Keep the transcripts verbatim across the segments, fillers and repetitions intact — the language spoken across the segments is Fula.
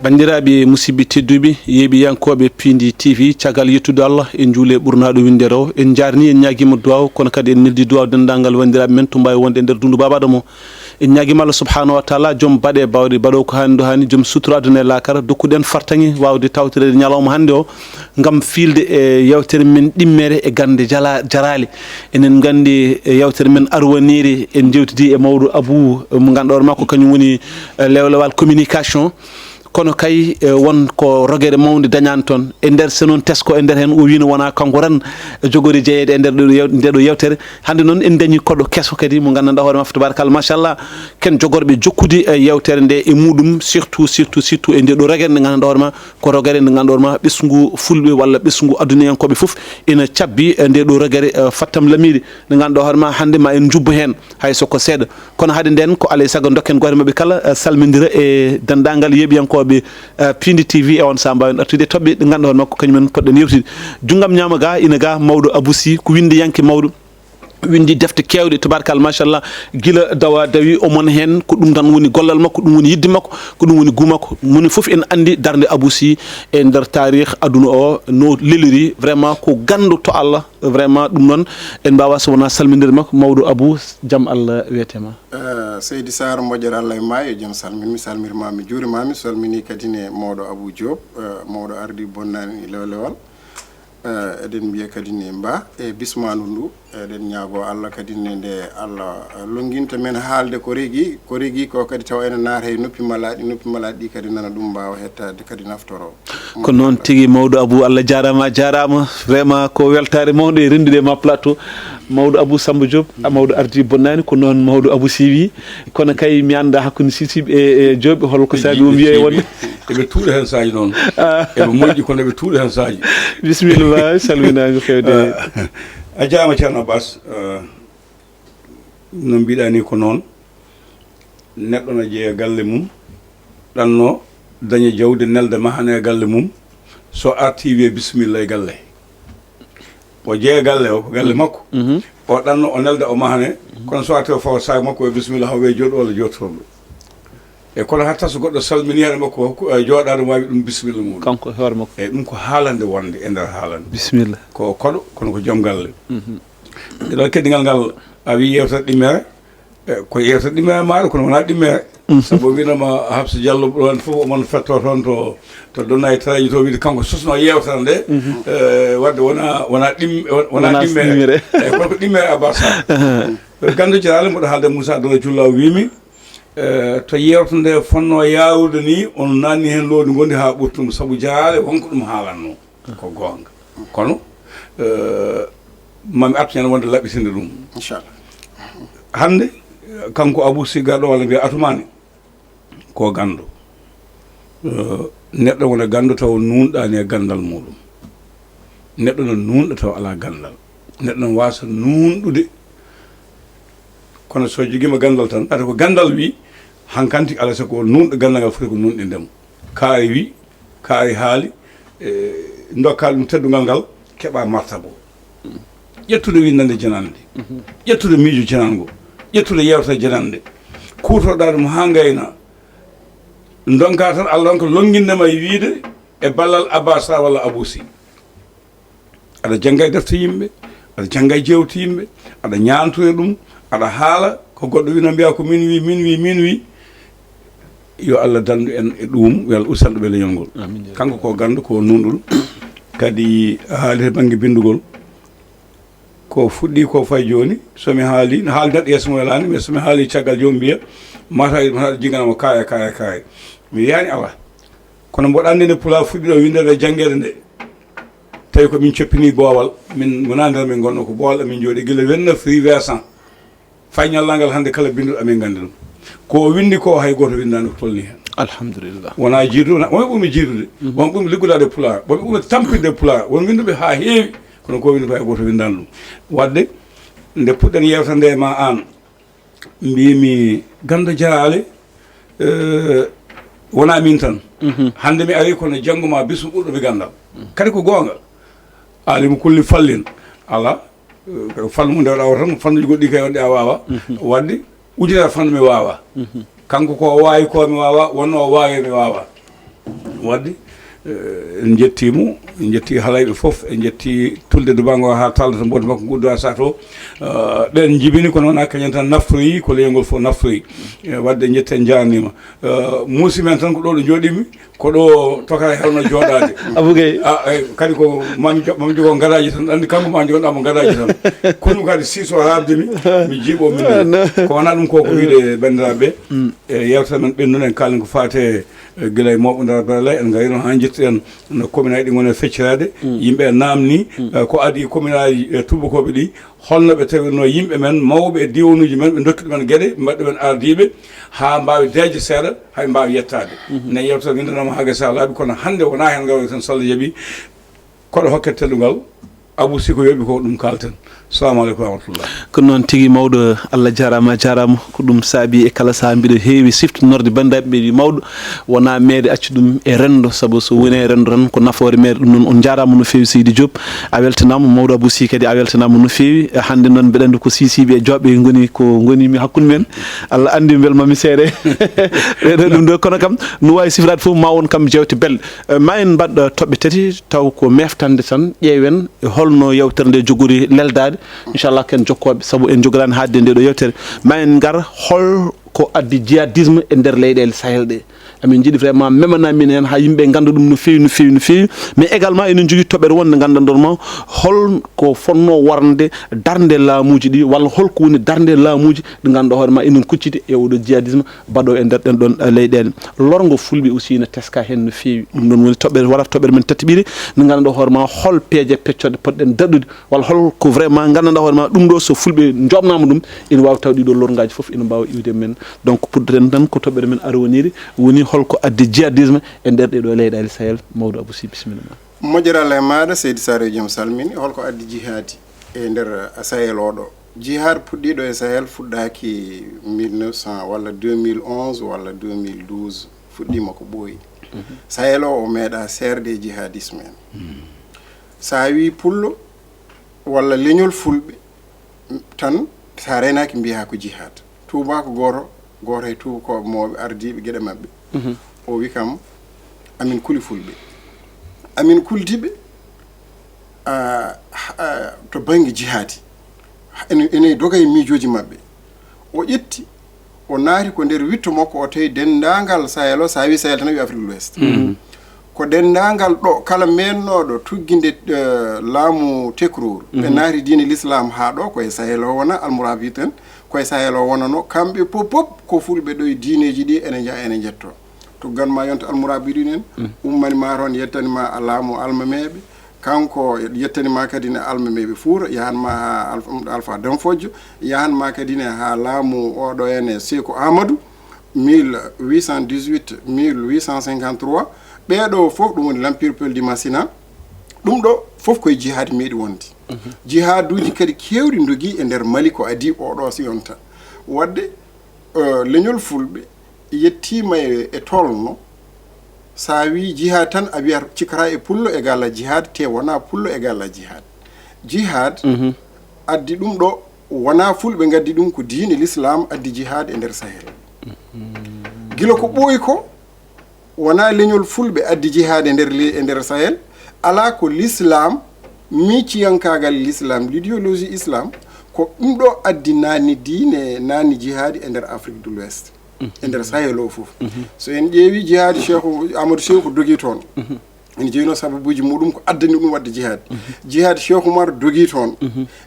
Banndiraaɓe musidɓe tedduɓe, yeeɓiyankooɓe Piindi T V, caggal yettude Allah, en njuule ɓurnaaɗo winndere o, en njaarni, en ñaagiima duwaaw, kono kadi en neldi duwaaw denndaangal wanndiraaɓe men to mbaawi wonde e nder duundu Baaba Adama o. En ñaagiima Allah subhanahu wa taala, joom baɗe bawɗe, baɗo ko haani ɗo haani, joom sutura aduna e laakara, dokkuɗen fartaŋŋe waawde tawtoreede ñalawma hannde o, ngam fiilde e yewtere men ɗimmere e gannde jala-, jaraale. Enen nganndi e yewtere men arwaniire, en njewtidi e mawɗo Abou, mo ngannduɗaa hoore maa ko kañum woni, eh, lewlewal communication. Kono kay, eh, won ko rogere mawnde dañaani toon. E nder, so noon tesko e nder heen, o wiino wonaa kanko tan jogori jeyeede e nder ɗo yew-, nde ɗo yewtere. Hannde noon en dañi koɗo keso kadi mo nganndanɗaa hoore maa, tabaarkalla, machallah, ken jogorɓe jokkude, eh, yewtere nde e muɗum, surtout, surtout, surtout e nde ɗo rogere nde nganndanɗaa hoore maa, ko rogere nde nganndanɗaa hoore maa, ɓesngu fulɓe walla ɓesngu aduniyankooɓe fof ina cabbi, eh, nde ɗo rogere, eh, Fattam Lamiɗi nde nganndanɗaa hoore maa, hannde ma en njubbo heen, hay so ko seeɗa. Kono hade nden, ko alay sago dokken gooto maɓɓe kala, eh, salmindira e denndaangal yeeɓiyankooɓe, eh, Piindi T V e on sahaa mbaawen artude e toɓɓe ɗe ngannduɗaa hoore makko kañum en poɗɗen yewtude. Junngam ñaamo ga, ina ga mawɗo Abou Sy, ko winndiyanke mawɗo, winndi defte keewɗe, tabaarkalla, machallah, gila dawa dawi, omon heen, ko ɗum tan woni gollal makko, ɗum woni yidde makko, ko ɗum woni guu makko. Moni fof en anndi darnde Abou Sy e nder taarih aduna o no leliri, vraiment ko ganndo to Allah. Vraiment, ɗum noon, en mbaawaa so wonaa salminde makko, mawɗo Abou, jam Allah wiyete ma. Eh, seydi Sarr, moƴƴere Allah e ma, yo jam salmin. Mi salmir ma, mi juuri ma, mi salmini kadi ne mawɗo Abou Diop, eh, mawɗo ardi bonnani lewlewal. Eh, eɗen mbiya kadi ne mba e bismandu ndu, eɗen ñaago Allah kadi ne nde Allah, eh, longinta men haalde ko regi, ko regi ko kadi tawa ene naata e noppi malaaɗi, noppi malaaɗi ɗi kadi nana ɗum mbaawa hettaade kadi naftoro. Ko noon tigi, mawɗo Abou, Allah jaaraama, a jaaraama. Vraiment, ko weltaare mawnde e renndude e ma plateau. Mawɗo Abou Samba Diop, a mawɗo ardi bonnani, ko noon mawɗo Abou Sy wi. Kono kay, mi annda hakkunde Sisiɓe e, e Joopɓe, hol ko saabi o mbiya e wonde. Eɓe tuuɗa heen saaji noon. Ah. Eɓe moƴƴi, kono eɓe tuuɗa heen saaji. Bisimilla, salminaango feewde. Ah. A jaaraama, Ceerno Abbas. Ah, no mbiɗa ni ko noon. Neɗɗo no jeeya galle mum, ɗanno daña jawdi, nelda mahane e galle mum. So arti, wiye bisimilla e galle. O jeeya galle o, ko galle makko. Mhm. O ɗanno, o nelda, o mahane. Kono so arti, o fawa sac makko, o bisimilla, haw wiye jooɗo walla jooɗotorɗo. E kono hatta so goɗɗo salmini haade makko, hokku, eh, jooɗaade, waawi ɗum bisimilla muɗum. Kanko e hoore makko. E ɗum ko haalande wonde e nder haalande. Bisimilla. Ko koɗo, kono ko joom galle. Mhm. Ɗo keddigal ngal, a wi yewtere ɗimmere. E, ko yewtere ɗimmere maaɗa, kono wonaa ɗimmere. Mhm. Sabu o wiinoma Habsa Diallo ɗon fof, omon fetto toon to, to Donna e Taraji to, wiide kanko sosno yewtere nde. Mhm. E, wadde wonaa, wonaa ɗim-, wonaa ɗimmere. Ɗimmere. E, kono ko ɗimmere Abbas Sall. Aha. Ganndo jaraale, mboɗo haalde Moussa Doro Julla, o wiimi, e, to yewtere nde fonno yaawrude ni, on naanni heen lowdi ngondi haa ɓurtum, sabu jaraale wonko ɗum haalanno. Ko goonga. Kono, eh, mami artu ñande wonde laɓɓitinde ɗum. Inchallah. Hannde, eh, kanko Abou Sy garɗo walla mbiya Atoumane, ko ganndo. Eh, neɗɗo wona ganndo tawa nuunɗaani e ganndal muɗum. Neɗɗo no nuunɗo tawa alaa ganndal. Neɗɗo no waasa nuunɗude. Kono so jogiima ganndal tan, ata ko ganndal wi, hankanti alaa sago nuunɗo ganndal ngal foti ko nuunɗindemo. Kaari wi, kaari haali, e, ndokka ɗum teddungal ngal, keɓa martaba o. Ƴettude winndannde janannde, ƴettude miijo jananngo, ƴettude yewtere janannde, kuutorɗa ɗum haa ngayna. Ndonka tan, Allah on ko lonnginde ma e wiide e ballal Abbas Sall walla Abou Sy. Aɗa jannga e defte yimɓe, aɗa jannga e jeewte yimɓe, aɗa ñaantoya ɗum, aɗa haala, ko goɗɗo wino mbiya ko min wi, min wi, min wi. Yo Allah dandu en e ɗum, yo Allah usan ɗum e leñol ngol. Amin, ya Kanko ko ganndo, ko nunɗuɗo. Kadi haali to bannge binndugol. Ko fuɗɗi ko fay jooni, so mi haali, no haali daɗɗo yeeso mo welaani, mais so mi haali caggal jooni mbiya, mata, mata jinngana mo kaaya, kaaya, kaaya. Mi wiyaani alaa. Kono mboɗo anndi nde Pulaar fuɗɗi ɗo winndeede e janngeede nde. Tawi ko min coppini boowal, min wonaa nder min ngonno, ko boowal amin jooɗi gila vingt-neuf rue Vincent. Fay ñallaagal hannde kala binnduɗo amin nganndi ɗum. Ko o winndi ko hay gooto winndaani ko tolni heen. Alhamdulillah. Wonaa jiidude, wonɓe ɓurmi jiidude, wonɓe ɓurmi liggodaade Pulaar, wonɓe ɓurmi tampinde Pulaar, won winnduɓe haa heewi, kono ko o winndi ko hay gooto winndaani ɗum. Waɗde, nde puɗɗen yeewtere nde ma aan, Mbiimi ganndo jaraale, eh, wonaa miin tan. Mhm. Hannde mi arii kono janngo ma bismo ɓurɗo mi ganndal. Kadi ko goonga. Aalimu kulli fallin. Alaa, eh, fannu mo ndewɗaa o tan, fannuuji goɗɗi kay wonde a waawaa. Mhm. Waɗde, ujunere fannu mi waawaa. Mhm. Kanko ko o waawi ko mi waawaa, wonno o waawi mi waawaa. Waɗde, eh, en njettii mo, en njettii halayɓe fof, en njettii tulde dubaango haa taldata mboɗo makko nguddu haa sato. Eh, ɓen njibini ko noon, kañum tan naftoyi ko leyol ngol fof naftoyi. Eh, waɗde njetten njaarniima. Eh, muusi men tan ko ɗo ɗo njooɗimi, ko ɗo toka e helno jooɗaade. Abou Gueye. Ah, eh, kadi ko mami jo-, mami jogo ngaraaji tan, anndi kanko ma jogonɗa mo ngaraaji tan. Kono kadi siiso haabde mi, mi jiiɓo min. Ah, non. Ko wonaa ɗum ko, ko wiide banndiraaɓe. E yewtere men ɓenndude en kaalen ko faati e, e gila e mawɓe Ndar Belal, en ngari noon haa njettuɗen no commune aji ɗi ngoni e fecciraade. Yimɓe naamni, e, ko adii commune aji, e, tuubakooɓe ɗi, holno ɓe tawirno yimɓe men, mawɓe e diwanuuji men, ɓe ndottude men geɗe, mbaɗde men ardiiɓe, haa mbaawi deeƴde seeɗa, haa ɓe mbaawi yettaade. Nden yewtere winndanaama haa gasa laaɓi, kono hannde wonaa heen ngawri tan, so Allah jaɓi, koɗo hokke teddungal. Abou Sy ko yooɓi ko ɗum kaalten. Salamu aleykum wa rahmatullah. Ko noon tigi, mawɗo, Allah jaaraama, a jaaraama. Ko ɗum saabi e kala sahaa mbiɗo heewi siftinorde banndiraaɓe ɓe mawɗo, wonaa meeɗe accu ɗum e renndo, sabu so woni e renndo tan ko nafoore meeɗe. Ɗum noon on njaaraama no feewi, Seydi Diop. A weltanaama, mawɗo Abou Sy kadi a weltanaama no feewi. E hannde noon mbeɗa anndi ko siisiiɓe e joɓɓe ngoni, ko ngoni mi hakkunde men. Allah anndi mbel mami seeɗa. Ɓeɗo ɗum ɗo, kono kam no waawi sifraade fof ma won kam jeewte belɗe. Eh, ma en mbaɗ, eh, toɓɓe tati taw ko meftande tan, ƴeewen e holno yewtere nde jogori leldaade. Inchallah, ken jokkooɓe, sabu en jogoraani haaɗde nde ɗo yewtere. Ma en ngar hol ko addi jihadisme e nder leyɗeele Sahel ɗe. Amin njiɗi vraiment memana min heen haa yimɓe ngannda ɗum no feewi, no feewi, no feewi. Mais également eɗen njogii toɓɓere wonde nganndanɗon ma hol ko fotnoo wonde darnde laamuuji ɗi, walla hol ko woni darnde laamuuji ɗi ngannduɗaa hoore ma enen kucciti e oɗo jihadisme baɗo e nder ɗen ɗon, eh, leyɗeele. Lorngo fulɓe aussi ne teska heen no feewi. Ɗum ɗon woni toɓɓere, wonata toɓɓere men tataɓere, nde ngannduɗaa hoore ma hol peeje peccoɗe potɗen daɗɗude, walla hol ko vraiment nganndanɗaa hoore ma ɗum ɗo so fulɓe njoɓnaama ɗum, ina waawi taw ɗiɗo lorngaaji fof ina mbaawa iwde men. Donc, pour den tan ko toɓɓere men arwoniri, woni hol ko addi jihadisme e nder ɗeɗo leyɗeele Sahel. Mawɗo Abou Sy, bisimilla ma. Moƴƴere Allah e maaɗa, Seydi Sare, jom salmini. Hol ko addi jihaadi e nder Sahel oɗo? Jihaad puɗɗiiɗo e Sahel fuɗɗaaki mille neuf cent walla deux mille onze walla deux mille douze, fuɗɗiima ko ɓooyi. Sahel o, o meeɗa seerde e jihadisme en. So a wii pullo walla leñol fulɓe tan, so a reenaaki mbiyaa ko jihaad. Tuubaako gooto, gooto e tuubakooɓe mawɓe ardiiɓe geɗe maɓɓe, o wi kam, amin kuli fulɓe. Amin kuldi ɓe, ah, ah, to bannge jihaadi. Ene, ene doga e miijooji maɓɓe. O ƴetti, o naati ko nder witto makko, o tawi denndaangal Sahel o, so a wii Sahel tan a wii Afrique de l'Ouest. Ko denndaangal ɗo, kala meennooɗo tugginde, eh, laamu tekroor, ɓe naati diine l'islam haa ɗo, ko e Sahel o wona, almurabit en, ko e Sahel o wonano, kamɓe pop pop ko fulɓe ɗo e diineeji ɗi ene nja-, ene njetto. Tuggan ma yonta almurabit en, ummani ma toon, yettani ma laamu almameeɓe, kanko yettani ma kadi ne almameeɓe Fuuta, yahan ma haa Alf-, Alfa Denfojjo, yahan ma kadi ne haa laamu oɗo ene Seeku Amadou, mille huit cent dix-huit, mille huit cent cinquante-trois. Ɓeeɗo fof ɗum woni l'Empire Peul du Macina. Ɗum ɗo fof koye jihaadi meeɗi wonde. Jihaaduuji kadi keewɗi ndogii e nder Mali ko adii oɗo si yonta. Waɗde, eh, leñol fulɓe yettiima e, e tolno, so a wii jihaad tan, a wiyat cikata e pullo égal à jihaad, te wonaa pullo égal à jihaad. Jihaad addi ɗum ɗo, wonaa fulɓe ngaddi ɗum, ko diine l'islam addi jihaad e nder Sahel. Gila ko ɓooyi ko, wonaa leñol fulɓe addi jihaad e nder le-, e nder Sahel, alaa ko l'islam, miijiyankaagal l'islam, l'idéologie islam, ko ɗum ɗo addi naatni diine, naatni jihaadi e nder Afrique de l'Ouest, e nder Sahel o fof. So en ƴeewi jihaadi Cheikh Amadou Cheikh ko dogi toon. Ene jeynoo sababuuji muɗum ko addani ɗum waɗde jihaadi. Jihaadi Cheikh Oumar dogi toon.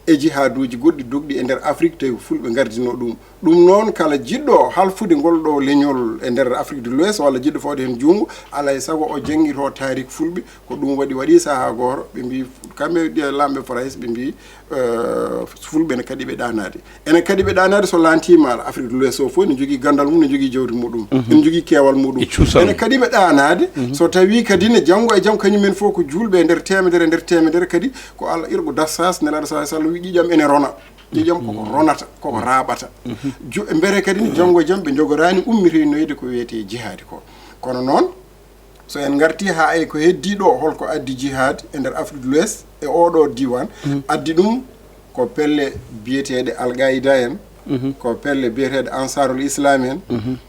E jihaaduuji goɗɗi dogɗi e nder Afrique tawi ko fulɓe ngardinoo ɗum. Ɗum noon, kala jiɗɗo halfude ngol ɗo leñol e nder Afrique de l'Ouest walla jiɗɗo fawde heen junngo, alaa e sago o janngitoo taariik fulɓe. Ko ɗum waɗi, waɗi sahaa gooto, ɓe mbii, kamɓe ɗe laamɓe Farayse, ɓe mbii, eh, fulɓe ene kaɗi ɓe ɗaanaade. Ene kaɗi ɓe ɗaanaade so laantiima, ala Afrique de l'Ouest o fof ene jogii ganndal mum, ene jogii jawdi muɗum, ene jogii keewal muɗum. E cuusal. Ene kaɗi ɓe ɗaanaade so tawii kadi ne janngo e jam kañum en fof ko juulɓe e nder teemedere, e nder teemedere kadi ko Allah irgo dassas, Nelaaɗo sallallahu alaihi wasallam wiyi ƴiiƴam ene rona. Ƴiiƴam koko ronata, koko raaɓata. Ju-, mbete kadi ne janngo e jam ɓe njogoraani ummitinoyde ko wiyetee jihaadi ko. Kono noon, so en ngartii haa e ko heddii ɗo, holko addi jihaad e nder Afrique de l'Ouest e oo ɗoo diiwaan, addi ɗum ko pelle biyeteeɗe Al Qaida en, Ko pelle biyeteeɗe Ansarul Islam en,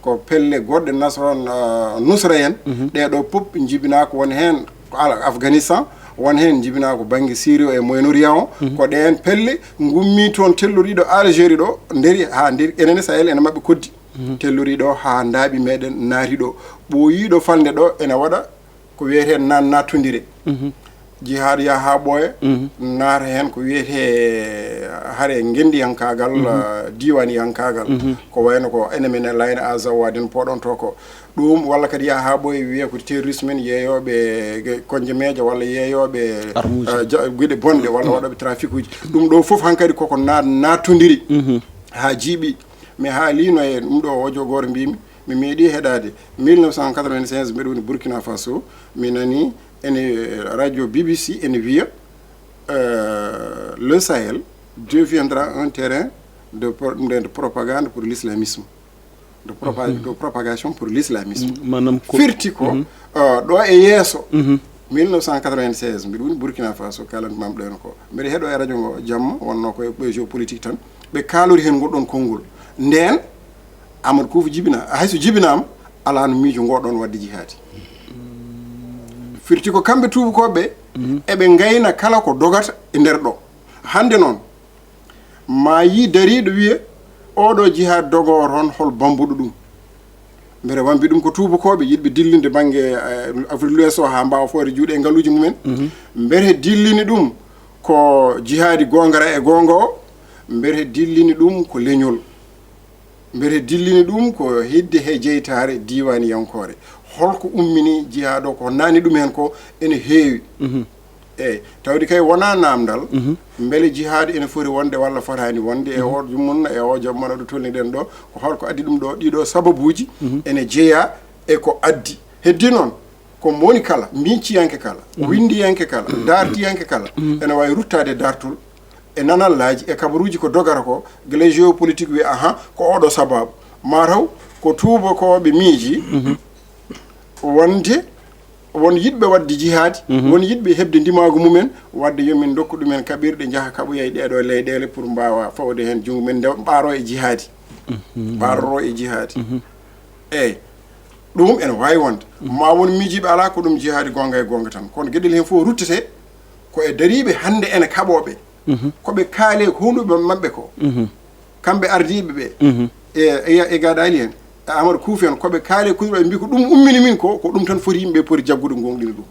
ko pelle goɗɗe Nasron, ah, Nusra en. Ɗee ɗoo pop njibinaa ko won heen ko ala Afghanistan, won heen njibinaa ko bannge Syrie o e Moyen-Orient o. Ko ɗeen pelle ngummii toon telloriiɗo Algérie ɗo, nderi haa nderi, enen e Sahel ene maɓɓe koddi. Telloriiɗo haa ndaaɓi meɗen naati ɗo. Ɓooyiiɗo falnde ɗo ene waɗa ko wiyetee naan nattondire. Jihaad yaha haa ɓooya, naata heen ko wiyetee hare ngenndiyankaagal, ah, diiwaaniyankaagal. Ko wayno ko enen men e layna Azawad en poɗonto ko. Ɗum walla kadi yaha haa ɓooya wiye ko terrorisme en, yeeyooɓe ge-, konjemeeje walla yeeyooɓe, ah, ja-, geɗe bonɗe walla waɗooɓe trafic uji. Ɗum ɗo fof hankadi koko na-, nattondiri haa jiiɓi. Mi haaliino e ɗum ɗo o jogoore mbimi, mi meeɗi heɗaade. Mille neuf cent quatre-vingt-seize, mbeɗa woni Burkina Faso, mi nani ene radio B B C ene wiya, euh, le Sahel deviendra un terrain de pro-, de propagande pour l'islamisme. De propa-, de propagation pour l'islamisme. Maanaam ko firti ko, euh, ɗo e yeeso, mille neuf cent quatre-vingt-seize, mbiɗa woni Burkina Faso, kalanmi ɗum ɗon ko. Mbeɗa heɗo e radio ngo jamma, wonno ko e géopolitique tan. Ɓe kaalori heen ngol ɗon konngol. Ndeen, Amadou Koufa jibina, hay so jibinaama, alaa no miijo ngo ɗon waɗde jihaadi. Firti ko kamɓe tuubakooɓe ɓe, eɓe ngayna kala ko dogata e nder ɗo. Hannde noon, ma yii dariiɗo wiye, "Oɗo jihaad dogoo toon, hol bambuɗo ɗum?" Mbete wambi ɗum ko tuubakooɓe yiɗɓe dillinde bannge, eh, Afrique de l'Ouest o haa mbaawa fooyde juuɗe e ngaluuji mumen. Mbete dillini ɗum ko jihaadi goongara e goonga o? Mbete dillini ɗum ko leñol? Mbete dillini ɗum ko heddi he jeytaare diiwaaniyankoore? Holko ummini jihaad o? Ko naani ɗum heen ko ene heewi. Eeyi, tawde kay wonaa naamndal, mbele jihaad ene foti wonde walla fotaani wonde e o jumunna, e o jammana ɗo tolniɗen ɗo, ko holko addi ɗum ɗo, ɗiɗo sababuuji ene jeyaa e ko addi. Heddi noon, ko moni kala, minciyanke kala, winndiyanke kala, daartiyanke kala, ene waawi ruttaade daartol e nanallaaji, e kabaruuji ko dogata ko, gila géopolitique wi, aha, ko oɗo sababu. Mataw ko tuubakooɓe miiji wonde won yiɗɓe waɗde jihaadi, won yiɗɓe heɓde ndimaagu mumen, waɗde yo min ndokku ɗumen kaɓirɗe, njaha kaɓoya e ɗeeɗo leyɗeele pour mbaawa fawde heen junngo men, nde ɓaaro e jihaadi. Ɓaaroro e jihaadi. Eeyi, ɗum ene waawi wonde. Ma won miijiiɓe alaa ko ɗum jihaadi goonga e goonga tan. Kono geɗel heen fof ruttete ko e dariiɓe hannde ene kaɓooɓe. Ko ɓe kaale ko honduɓe maɓɓe ko. Kamɓe ardiiɓe ɓe. E, e, e Gadali en, e Amadou Koufi en, ko ɓe kaale kuɗi ɓe mbi ko ɗum ummini min ko, ko ɗum tan foti yimɓe poti jaggude gonɗini ɗum.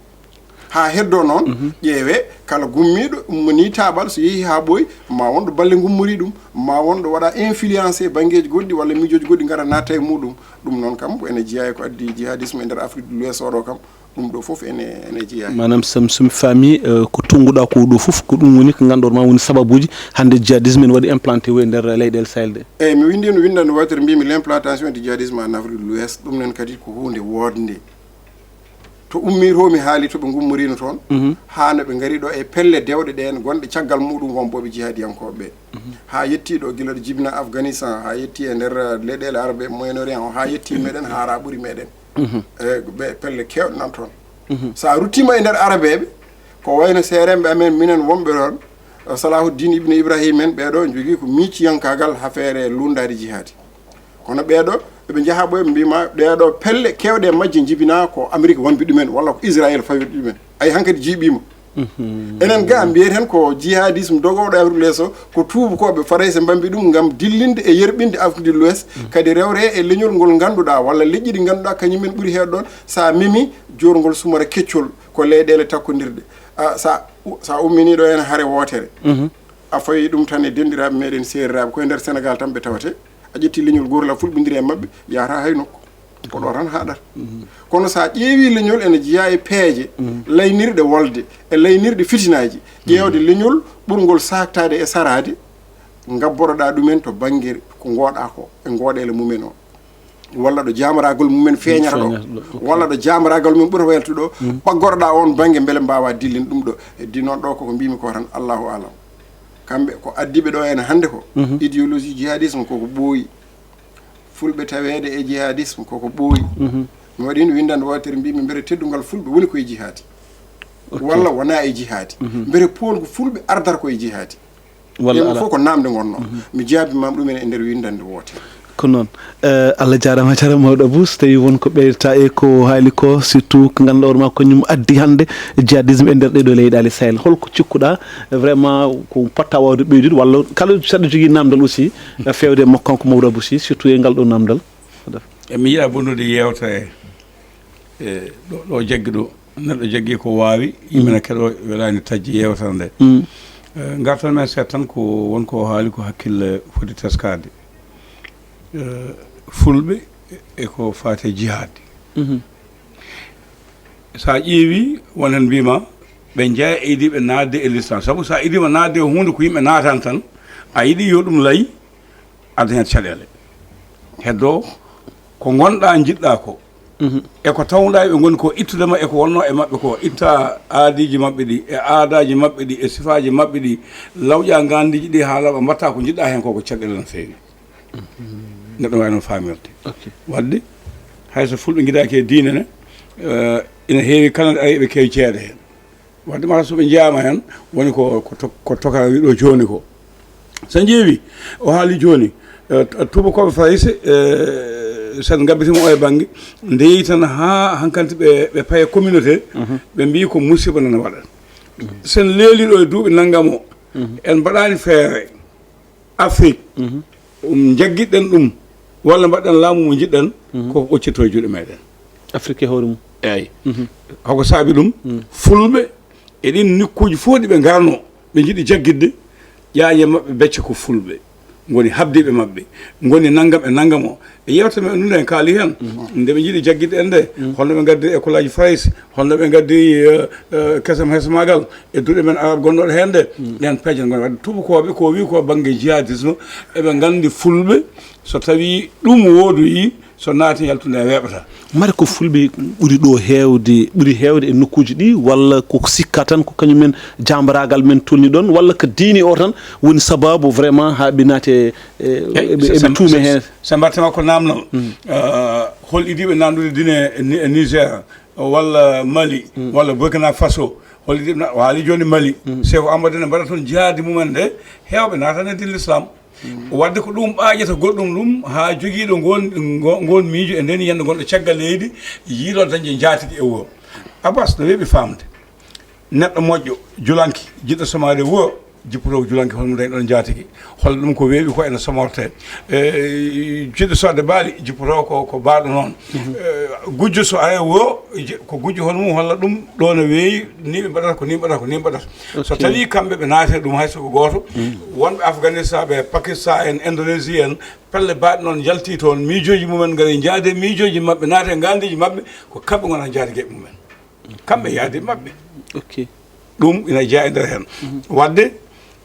Haa heddo noon, ƴeewe kala gummiiɗo ummini taaɓal so yehi haa ɓooyi, ma won ɗo balle ngummori ɗum, ma won ɗo waɗa influencé banngeeji goɗɗi walla miijooji goɗɗi ngara natta e muɗum. Ɗum noon kam, ko ene jeyaa e ko addi jihadisme e nder Afrique de l'Ouest oɗo kam. Ɗum ɗo fof ene, ene jeyaa. Maanaam, sam-, so mi faami, eh, ko tunnguɗaa ko ɗo fof, ko ɗum woni ko ngannduɗaa ma woni sababuuji hannde jihadisme ene waɗi implanté e nder leyɗeele Sahel ɗe. Eeyi, mi winndi no winndannde wootere, mbimi l'implantation du djihadisme en Afrique de l'Ouest, ɗum noon kadi ko huunde woodnde. To ummii to mi haali to ɓe ngummoriino toon, haa no ɓe ngari ɗo e pelle dewɗe ɗeen gonɗe caggal muɗum wonɓooɓe jihaadiyankooɓe ɓe. Haa yettii ɗo gila ɗo jibinaa Afghanistan, haa yettii e nder, eh, leyɗeele Arabe, Moyen-Orient o, haa yettii meɗen, haa raa ɓuri meɗen. E ɓe pelle keewɗe nan toon. So a ruttiima e nder Arabeeɓe, ko wayno seerenɓe amen, minen wonɓe ɗoon, Salahuddin Ibn Ibrahim en, ɓeeɗo njogii ko miiciyankaagal hafeere lunndaade jihaadi. Kono ɓeeɗo, eɓe njaha ɓoye, ɓe mbiima, ɗeeɗo pelle keewɗe e majje njibinaa ko Amérique wambi ɗumen, walla ko Israël fawi ɗumen. Ay, hankadi jiiɓiima. Enen ga mbiyeten ko jihadisme dogooɗo Afrique lees o, ko tuubakooɓe Farayse mbambi ɗum ngam dillinde e yerɓinde Afrique de l'Ouest, kadi rewre e leñol ngol ngannduɗaa, walla leƴƴi ɗi ngannduɗaa kañum men ɓuri heewde ɗoon. Sa memi joorngol Sumara keccol, ko leyɗeele takkondirɗe. A, sa, sa ummini ɗo heen hare wootere, a fawi ɗum tan e denndiraaɓe meɗen seeriraaɓe, koye nder Sénégal tan ɓe tawate. A ƴetti leñol gootol, a fulɓindiri e maɓɓe, yahata hay nokku. Ko ɗo tan haaɗata. Kono so a ƴeewi leñol ene jeyaa e peeje laynirɗe wolde, e laynirɗe fitinaaji, ƴeewde leñol ɓurngol saaktaade e saraade, ngabboroɗaa ɗumen to bannge ko ngooɗaa ko, e ngooɗeele mumen o. Walla ɗo jaamaraagol mumen feeñata ɗo. Feeñata ɗo, ok. Walla ɗo jaamaraagol mumen ɓurata weltude ɗo, ɓaggoroɗaa oon bannge mbele mbaawaa dillin ɗum ɗo. Heddi noon ɗo koko mbimi ko tan, Allahu alam. Kamɓe ko addiɓe ɗo heen hannde ko, idéologie jihadisme koko ɓooyi. Fulɓe taweede e jihadisme koko ɓooyi. Mi waɗino winndannde wootere, mbimi mbere teddungal fulɓe woni ko e jihaadi. Ok. Walla wonaa e jihaadi. Mbere poolgu fulɓe ardata ko e jihaadi. Walla fof ko namde ngonno. Mi jaabi mam ɗumen e nder windande woote. Ko noon. Eh, Allah jarama, jarama mawɗo Abou. So tawi won ko ɓeydata e ko haali ko, surtout ko ganduɗa hoore ma ko ñum addi hande jihadisme e nder ɗeɗo leyɗali Sahel, holko cikkuɗa? Eh, vraiment ko potta wawde ɓeydude walla kala saɗa jogui namdal aussi, eh, fewde e makko kanko mawɗo Abou Sy, surtout e ngal ɗo namdal? E mi yiɗa bonnude yewtere e ɗo ɗo jaggi ɗo. Neɗɗo jaggi ko waawi, yimɓe ne keɗo welani tajji yewtere nde. Eh, gartan men seeɗa tan ko won ko haali ko hakkille foti teskade. Eh, fulɓe e ko faate jihaadi. Sa ƴeewi won hen mbima ɓe jeeya e yiɗiɓe naatde e l'islam, sabu sa yiɗima naatde e hunde ko yimɓe naatan tan, a yiɗi yo ɗum lay, adda hen caɗele. Heddo ko gonɗa jiɗɗa ko e ko tawɗa ɓe goni ko ittude ma e ko wonno e maɓɓe ko, itta aadiji maɓɓe ɗi e aadaji maɓɓe ɗi e sifaji maɓɓe ɗi, lawƴa gandiji ɗi ha laaɓa, mbatta ko jiɗɗa hen ko, ko caɗele no feewi. Neɗɗo wawi noon famirde. Wadde hayso fulɓe gidaki e diine ne, eh, ina heewi kala ɗo ari ɓe kewi jeeyde hen. Wadde mata so ɓe jeeyama hen woni ko ko to- ko tokara wiɗo joni ko. So ƴeewi o haali joni, eh, t- tubakoɓe farayse, eh, sen gabbitima o e banggue ndeyi tan ha hankanti ɓe ɓe paye communauté. Ɓe mbi ko musiba nana waɗa. Sen leeli ɗo e duuɓi nanngam o, en mbaɗani feere Afrique, um, jaggiɗen ɗum walla mbaɗɗen laamu mo jiɗɗen, koko ɓoccitto e juuɗe meɗen. Afrique e hoore mum. Eyyi. Hoko saabi ɗum? Fulɓe e ɗin nokkuuji fof ɗi ɓe ngarno, ɓe jiɗi jaggitde, ƴaaƴe maɓɓe becce ko fulɓe ngoni habdiiɓe maɓɓe, ngoni nanngam e nanngam o. E yewtere men ɗum en kaali heen, nde ɓe njiɗi jaggitde en nde, holno ɓe ngaddi école aji Farayse, holno ɓe ngaddi, eh, eh, kesam hesmagal e duɗe men arab gonnoɗo heen nde, ɗen peeje ngoni wadde tubakoɓe ko wi ko banggue jihadisme, eɓe nganndi fulɓe so tawi ɗum woodoyi, so naati yaltude e weeɓata. Mare ko fulɓe ɓuri ɗo heewde, ɓuri heewde e nokkuuji ɗi, walla ko sikka tan ko kañumen jambaraagal men tolni ɗon, walla ko diini o tan woni sababu vraiment haa ɓe naati e, e, eɓe, eɓe tuume heen? So mbaɗtema ko namnal, eh, hol idiiɓe nandude diine e Ni- e Niger walla Mali walla Burkina Faso, hol idiiɓe na- o haali jooni Mali, chef Amadou ne mbaɗa toon jihaadi mumen nde, heewɓe naatani e diine l'islam. Wadde ko ɗum ɓaaƴata goɗɗum ɗum haa jogiiɗo ngon ngo- ngon miijo e nden yiyannde gonɗo caggal leydi yiilo dañde njaatigi e wuro. Abbas no weeɓi faamde. Neɗɗo moƴƴo, julanki, jiɗɗo somaade wuro, jippoto ko julanki, holmo dañi ɗon njaatigi? Holla ɗum ko weeɓi ko ene somorte. E, jiɗɗo soodde baali, jippoto ko ko baaɗo noon. E, gujjo so ari wuro, je- ko gujjo hono mum holla ɗum ɗo no weeyi, ni ɓe mbaɗata ko ni mbaɗata ko ni mbaɗata. So tawi kamɓe ɓe naate ɗum hay soko gooto, wonɓe Afghanistan ɓe, Pakistan en, Indonésie en, pelle baaɗe noon njalti toon, miijooji mumen ngari njaade miijooji maɓɓe, naate ngandiji maɓɓe, ko kamɓe ngona njaade geɓe mumen. Kamɓe yaade maɓɓe. Ok. Ɗum ina jeya e nder heen. Wadde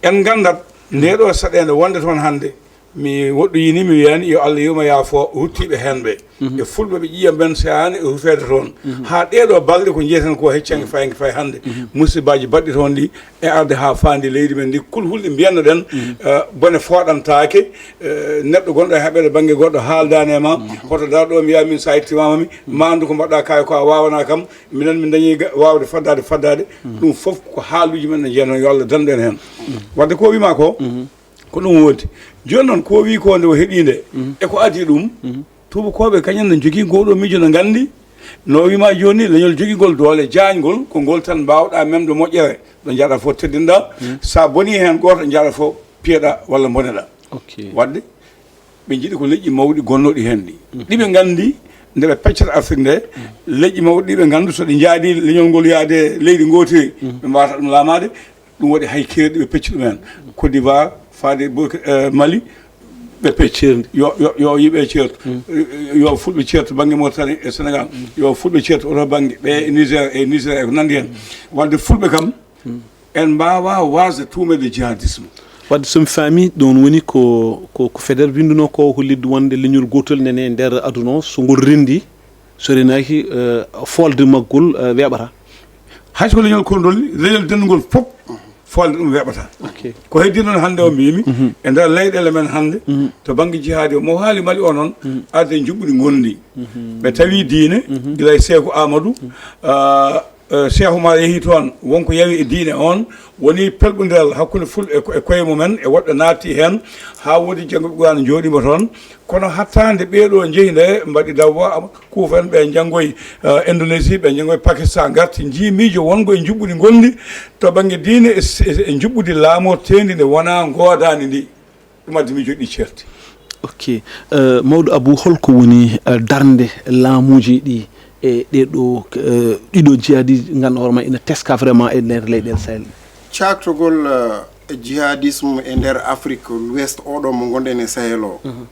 en ngandat nde ɗo saɗeende wonde toon hannde, mi woɗɗoyini, mi wiyani yo Allah yurmo yaafo ruttiiɓe heen ɓe. E fulɓe ɓe ƴiya mben sehani e rufeede toon. Haa ɗeɗo balɗe ko jeyeten ko heccange fayange fay hannde. Musibaji baɗɗi toon ɗi e arde haa faandi leydi men ndi, kulhulɗe mbiyanno ɗen, eh, bone fooɗantaake, eh, neɗɗo gonɗo e haɓere bannge goɗɗo haaldani e ma, hoto dar ɗo mbiya min sa yettimama mi, ma anndu ko mbaɗɗa kaari ko a wawana kam, minen min dañi ga- wawde faddade faddade. Ɗum fof ko haaluji men no jeeyano, yo Allah dandu en heen. Wadde ko wima ko, ko ɗum woodi. Jooni noon ko wi ko nde o heɗi nde, e ko adi ɗum, tubakoɓe kañum ne jogii ngol ɗo miijo no nganndi, no wima jooni leñol jogingol doole jaañgol, ko ngol tan mbawɗa memde moƴƴere, ɗo njaɗa fof teddinɗa. Sa boni heen gooto njaɗa fof piyeɗa walla mboneɗa. Ok. Wadde ɓe njiɗi ko leƴƴi mawɗi gonnoɗi heen ɗi, ɗiɓe nganndi nde ɓe peccata Afrique nde, leƴƴi mawɗi ɗiɓe nganndu so ɗi njaadi leñol ngol yaade leydi ngootiri, ɓe mbawata ɗum laamaade. Ɗum waɗi hay keerɗi ɓe pecci ɗum heen. Côte d'Ivoire faade Burki- eh, Mali, ɓe pecci. Yo, yo, yo yimɓe ceertu. Yo fulɓe ceertu bannge Mauritanie e Sénégal. Yo fulɓe ceertu oto bannge ɓe e Niger e Niger e ko nanndi heen. Wadde fulɓe kam en mbaawa waasde tuumeede jihadisme. Wadde so mi faami, ɗon woni ko ko ko Feder winndunoo ko, hollitde wonde leñol gootol nene e nder aduna o, so ngol renndii, so rennaaki, eh, foolde maggol, eh, weeɓata. Hay so ko leñol kondol ni, leñol denndugol fof, foolde ɗum weeɓata. Ok. Ko heddii noon hannde o mbiymi, e nder leyɗeele men hannde, to bannge jihaadi o, mo haali Mali o noon, arde njuɓɓudi ngonndi. Ɓe tawi diine, gila e Seeku Amadou, ah, Eh, Cheikh Oumar yehi toon, wonko yawi e diine on, woni pelɓondiral hakkunde fulɓe e ko-, e koye mumen, e woɗɓe naatti heen, haa woodi jannguɓe Qur'aana njooɗiima toon. Kono hattaande ɓee ɗoo njehi nde mbaɗi dawwa, kuufen ɓe njanngoyi, eh, Indonésie, ɓe njanngoyi Pakistan, ngarti njii miijo wongo e njuɓɓudi ngonndi to bannge diine e s-, e, e njuɓɓudi laamorteendi ndi wonaa ngoodaani ndi. Ɗum addi miijo ɗi ceerti. Ok. Eh, mawɗo Abou, holko woni, eh, darnde laamuuji ɗi e ɗee ɗoo, eh, ɗiɗo jihadi ngannduɗaa hoore ma ina teska vraiment e nder leyɗeele Sahel? Caaktogol, eh, jihadisme e nder Afrique l'Ouest oɗo mo ngonɗen e Sahel o. Mhm.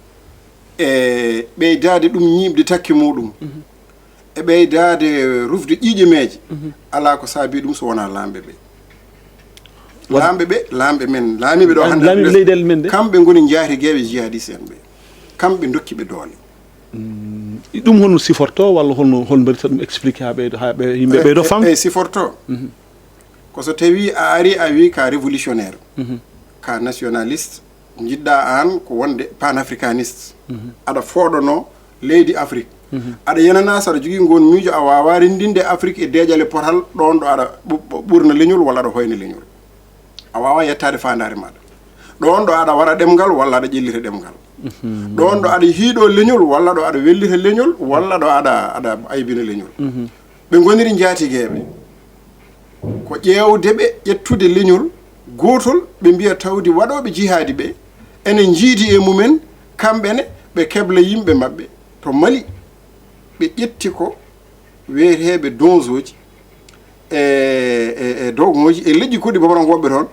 E ɓeydaade ɗum ñiiɓde takki muɗum. Mhm. E ɓeydaade rufde ƴiiƴe meeje. Mhm. Alaa ko saabii ɗum so wonaa laamɓe ɓe. Won- Laamɓe ɓe, laamɓe men, laamiiɓe ɗo Laam-, hannde laamiiɓe leyɗeele men ɗe? Kamɓe ngoni njaatigeeɓe jihadiste en ɓe. Kamɓe ndokki ɓe doole. Mm, ɗum honno siforto walla honno, hol mbaɗirta ɗum expliqué haa ɓeydo, haa ɓe, yimɓe ɓeydo fam? E, e siforto. Mhm. Ko so tawi a ari a wi ka révolutionnaire, mhm, ka nationaliste, njiɗɗa aan ko wonde panafricaniste. Mhm. Aɗa fooɗono leydi Afrique. Mhm. Aɗa yenana so aɗa jogii ngoon miijo a waawa renndinde Afrique e deeƴal e potal ɗoon ɗo aɗa ɓu-, ɓu-, ɓurna leñol walla aɗa hoyna leñol. A waawa yettaade faandaare maaɗa. Ɗoon ɗo aɗa wara ɗemngal walla aɗa ƴellita ɗemngal. Mhm. Ɗoon ɗo aɗa hiiɗo leñol walla ɗo aɗa wellita leñol walla ɗo aɗa, aɗa aybina leñol. Mhm. Ɓe ngoniri njaatigeeɓe. Ko ƴeewde ɓe, ƴettude leñol gootol, ɓe mbiya tawde waɗooɓe jihaadi ɓe ene njiidi e mumen, kamɓe ne ɓe kebla yimɓe maɓɓe to Mali. Ɓe ƴetti ko weeteeɓe donzooji e, e, e dogoŋooji e leƴƴi goɗɗi babarangoɓe toon.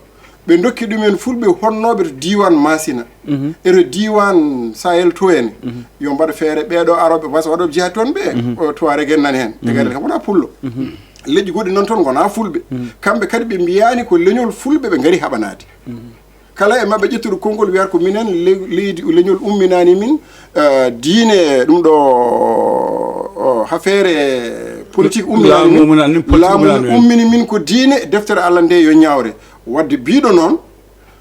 Ɓe ndokki ɗumen fulɓe honnooɓe to diiwaan Masina, mhm, e to diiwaan Sahel to en, mhm, yo mbaɗ feere ɓeeɗo arooɓe, parce que waɗooɓe jihaad toon ɓe, mhm, o Tuareg en nani heen, mhm, tagare kam wonaa pullo. Mhm. Leƴƴi goɗɗi noon toon ngonaa fulɓe. Mhm. Kamɓe kadi ɓe mbiyaani ko leñol fulɓe ɓe ngari haɓanaade. Mhm. Kala e maɓɓe ƴettuɗo konngol wiyata ko minen le-, leydi, leñol umminaani min, eh, diine, ɗum ɗo, o, affaire politique umminaani min. Laamu umminaani min, politique umminaani min. Laamu ummini min ko diine, deftere Allah nde yo ñaawre. Wadde biiɗo noon,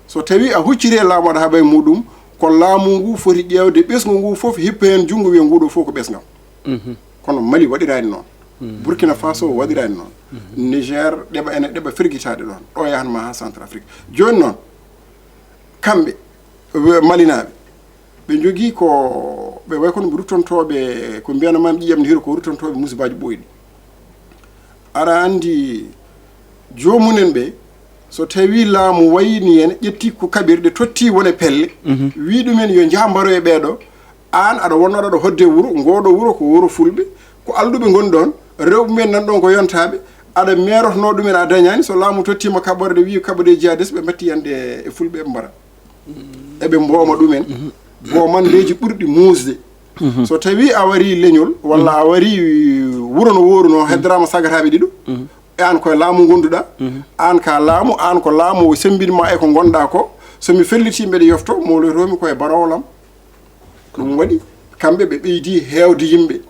so tawi a hucciti e laamu aɗa haɓa e muɗum, ko laamu ngu foti ƴeewde ɓesngu ngu fof, hippa heen junngo, wiya nguɗo fof ko ɓesngam. Mhm. Kono Mali waɗiraani noon. Mhm. Burkina Faso waɗiraani noon. Mhm. Niger ɗeɓa, ene ɗeɓa fergitaade ɗoon. Ɗo yahan ma haa Centrafrique. Jooni noon, kamɓe, we-, Malinaaɓe, ɓe njogii ko, ɓe way kono ɓe ruttantooɓe, ko mbiyana maam ƴiiƴam ne hiro ko ruttantooɓe musibaaji ɓooyɗi. Aɗa anndi joomumen ɓe, so tawi laamu wayni en, ƴetti ko kaɓirɗe, totti won e pelle, mhm, wi ɗumen yo njah mbaroye ɓeeɗo, aan aɗa wonno aɗa hodde wuro, ngooɗo wuro ko wuro fulɓe, ko alɗuɓe ngoni ɗoon, rewɓe men nan ɗoon ko yontaaɓe, aɗa meerotno ɗumen a dañaani, so laamu tottiima kaɓorɗe, wi kaɓorɗe jihadiste, ɓe mbatti yande e fulɓe ɓe mbara. Eɓe mbooma ɗumen, boomandeeji ɓurɗi muusde. Mhm. So tawi a wari leñol, walla, mhm, a wari wuro no wooruno, mhm, heddorama sagataaɓe ɗiɗo, mhm, e aan koye laamu ngonduɗa, mhm, aan ka laamu, aan ko laamu o sembini ma e ko ngonɗa ko, so mi felliti mbeɗa yofto, mawloytoomi koye baroowo lam. Ɗum waɗi, kamɓe ɓe ɓeydi heewde yimɓe.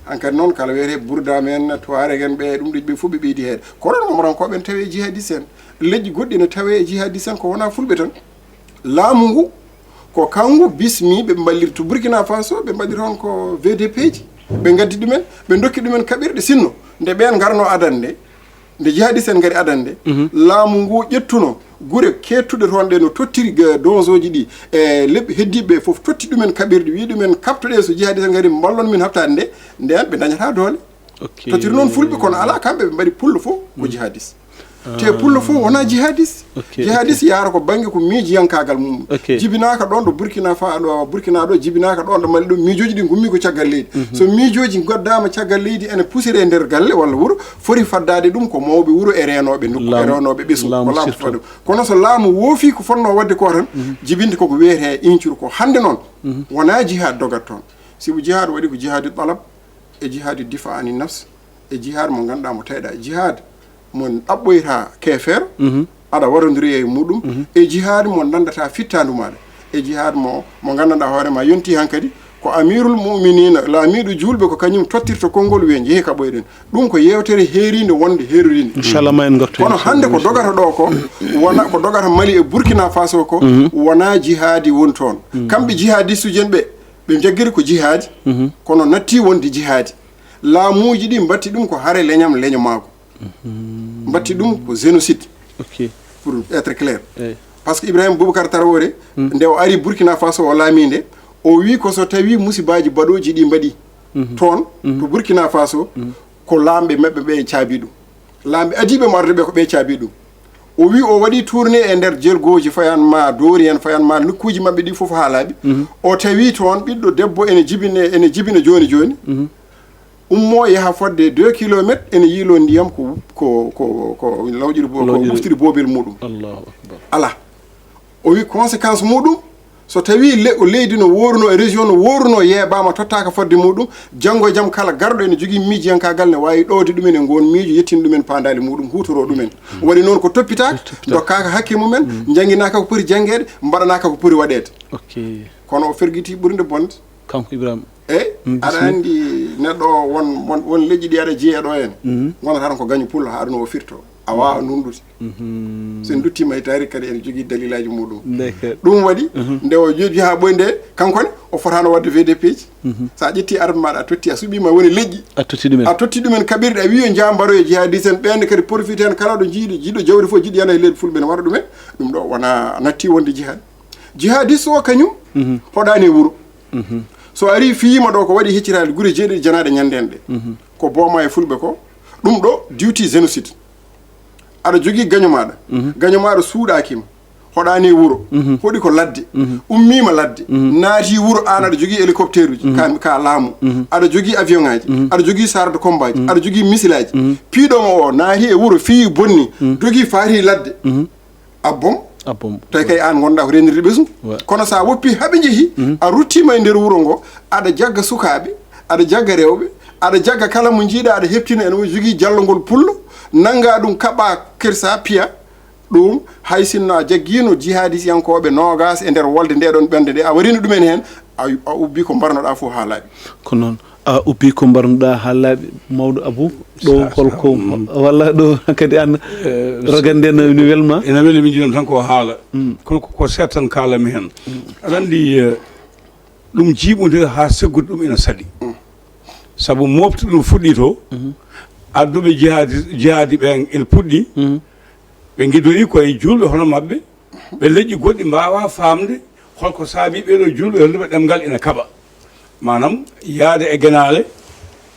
Hankadi noon, kala wiyetee Burdaam en, Tuareg en, ɓe, ɗum ɗo ɓe fof ɓe ɓeydi heede. Kono noon, Omarankooɓe en tawi e jihadiste en. Leƴƴi goɗɗi ne tawi e jihadiste en, ko wonaa fulɓe tan. Laamu ngu, ko kanko bismi ɓe mballirta to Burkina Faso, ɓe mbaɗi toon ko V D P ji. Ɓe ngaddi ɗumen, ɓe ndokki ɗumen kaɓirɗe. Sinno, nde ɓeen ngarno adande, nde jihadiste en ngari adande, mhm, laamu ngu ƴettuno gure keettuɗe toon ɗe no tottiri ga-, donzooji ɗi, e leɓɓi heddiiɓe ɓe fof totti ɗumen kaɓirɗe, wi ɗumen kaɓtoɗe so jihadiste en ngari mballon min haɓtaade nde, nden ɓe ndañata doole. Ok. Tottiri noon fulɓe, kono alaa kamɓe ɓe mbaɗi pullo fof ko, mhm, jihadiste. Te pullo fof wonaa jihadiste. Ok, ok. Jihadiste yaara ko bannge ko miijiyankaagal mum. Ok. Jibinaaka ɗoon ɗo Burkina Fa-, ɗo Burkina ɗo, jibinaaka ɗoon ɗo Mali ɗo, miijooji ɗi ngummi ko caggal leydi. Mhm. So miijooji ngaddaama caggal leydi ene pusira e nder galle walla wuro, foti faddaade ɗum ko mawɓe wuro e reenooɓe nokku, e, laamu, reenooɓe ɓesngu, laamu ko laamu surtout. Fadda ɗum. Kono so laamu woofii ko fotnoo waɗde ko tan, mhm, jibinde koko wiyetee incuru ko. Hannde noon, mhm, wonaa jihaad dogat toon. Sibu jihaad waɗi ko jihaadu talab, e jihaadu difa ani nafs, e jihaad mo ngannduɗaa mo tawɗaa. Jihaad mo ɗaɓɓoyta keefeero, mhm, aɗa warondiri e muɗum, mhm, e jihaad mo nanndataa fittaandu maaɗa, e jihaad mo, mo nganndanɗaa hoore ma yonti hankadi ko amirul mu'minina, laamiiɗo juulɓe, ko kañum tottirta konngol wiya njehee kaɓoyɗen. Ɗum ko yeewtere heeriinde wonde heeroriinde. Inchallah, ma en ngartu heen. Kono hannde ko dogata ɗo ko, wona ko dogata Mali e Burkina Faso ko, mhm, wonaa jihaadi woni toon. Mhm. Kamɓe jihadistuuji en ɓe, ɓe njaggiri ko jihaadi, mhm, kono natti wonde jihaadi. Laamuuji ɗi mbatti ɗum ko hare leñam leño maako. Mbatti ɗum ko génocide, ok, pour être clair. Eyi. Parce que Ibrahima Boubacar Traoré, nde o ari Burkina Faso, o laamii nde, o wii ko so tawii musibaaji baɗooji ɗi mbaɗi toon to Burkina Faso, ko laamɓe maɓɓe ɓe caabi ɗum. Laamɓe adiiɓe mo arde ɓe ko ɓe caabi ɗum. O wii o waɗi tournée e nder jelgooji, fayan ma Doori en, fayan ma nokkuuji maɓɓe ɗi fof haalaaɓi. O tawi toon ɓiɗɗo debbo ene jibine, ene jibina jooni jooni. Ummo yaha fodde deux kilomètres, ene yiilo ndiyam ko, ko, ko, ko lawƴiri bo-, ko Lawƴiri. Ɓuftiri boobel muɗum. Allahu akbar. Ala. O wi conséquence muɗum, so tawi le-, leydi no wooruno, e région no wooruno, yeeɓaama, tottaaka fodde muɗum, janngo e jam kala garɗo ene jogii miijiyankaagal ne waawi ɗowde ɗumen e ngoon miijo, yettina ɗumen paandaale muɗum, huutoroo ɗumen. Waɗi noon ko toppitaaka, Toppitaaka. Ndokkaaka hakke mumen, njannginaaka ko poti janngeede, mbaɗanaaka ko poti waɗeede. Ok. Kono o fergiti ɓurnde bonde. Kanko Ibrahima. Eyi, aɗa anndi neɗɗo o won, won, won leƴƴi ɗi aɗa jeeya ɗo heen, ngonata tan ko gaño pullo haa ɗum o firto. A waawa nunɗude. So en nduttiima e taariik kadi ene jogii dalilaaji muɗum. Ɗum waɗi, nde o jooɗi haa ɓooyi nde, kanko ne, o fotaano waɗde V D P ji. So a ƴetti arme maaɗa, a totti, a suɓiima woni leƴƴi. A totti ɗumen. A totti ɗumen kaɓirɗe, a wii yo njaa mbaroyo jihadiste en, ɓeen kadi profite heen, kala ɗo jiiɗi, jiiɗo jawdi fof jiɗi yana e leydi fulɓe ne waɗa ɗumen. Ɗum ɗo wona natti wonde jihad. Jihadiste o kañum, hoɗaani e wuro. So ari fiyiima ɗo ko waɗi heccitaali gure jeeɗiɗi janaaɗe ñande en ɗe. Ko booma e fulɓe ko. Ɗum ɗo diwti génocide. Aɗa jogii gaño maaɗa. Gaño maaɗa suuɗaaki ma. Hoɗaani e wuro. Hoɗi ko ladde. Ummiima ladde. Naati wuro aan aɗa jogii hélicoptère uji. Ka, ka laamu. Aɗa jogii avion ŋaaji. Aɗa jogii char de combat ji. Aɗa jogii missile aji. Piiɗo mo o naati e wuro fiyi bonni. Dogi faati ladde. Abbom. Abbom. Tawi kay aan ngonɗaa ko reenirde ɓesngu. Ouais. Kono so a woppii haa ɓe njehi, a ruttiima e nder wuro ngo, aɗa jagga sukaaɓe, aɗa jagga rewɓe, aɗa jagga kala mo njiiɗaa, aɗa heptina ene waɗi jogii jallungol pullo, nanngaa ɗum, kaɓaa kirsa, piya. Ɗum, hay sinno a jaggiino jihadisiyankooɓe noogaas e nder wolde nde ɗon ɓernde nde, a wariino ɗumen heen, a, a ubbii ko mbarnoɗaa fof haa laaɓi. Ko noon. A ubbii ko mbarnoɗaa haa laaɓi, mawɗo Abou. Ɗo sa-, holko, sa-, mm. Walla ɗo kadi aan, eh, rogande no, no welma? Ene weli, min njiɗam tan ko haala. Mm. Kono ko, ko seeɗa tan kaalanmi heen. Mm. Aɗa anndi, eh, ɗum jiiɓude haa seggude ɗum ina saɗi. Mm. Sabu mofte ɗum fuɗɗii to, mhm, adduɓe jihaadi, jihaadi ɓeen ina puɗɗi. Mhm. Ɓe ngidoyi ko e juulɓe hono maɓɓe, ɓe leƴƴi goɗɗi mbaawaa faamde holko saabii ɓee ɗoo juulɓe, holluɓe ɗemngal ina kaɓa. Maanaam, yahde e genaale,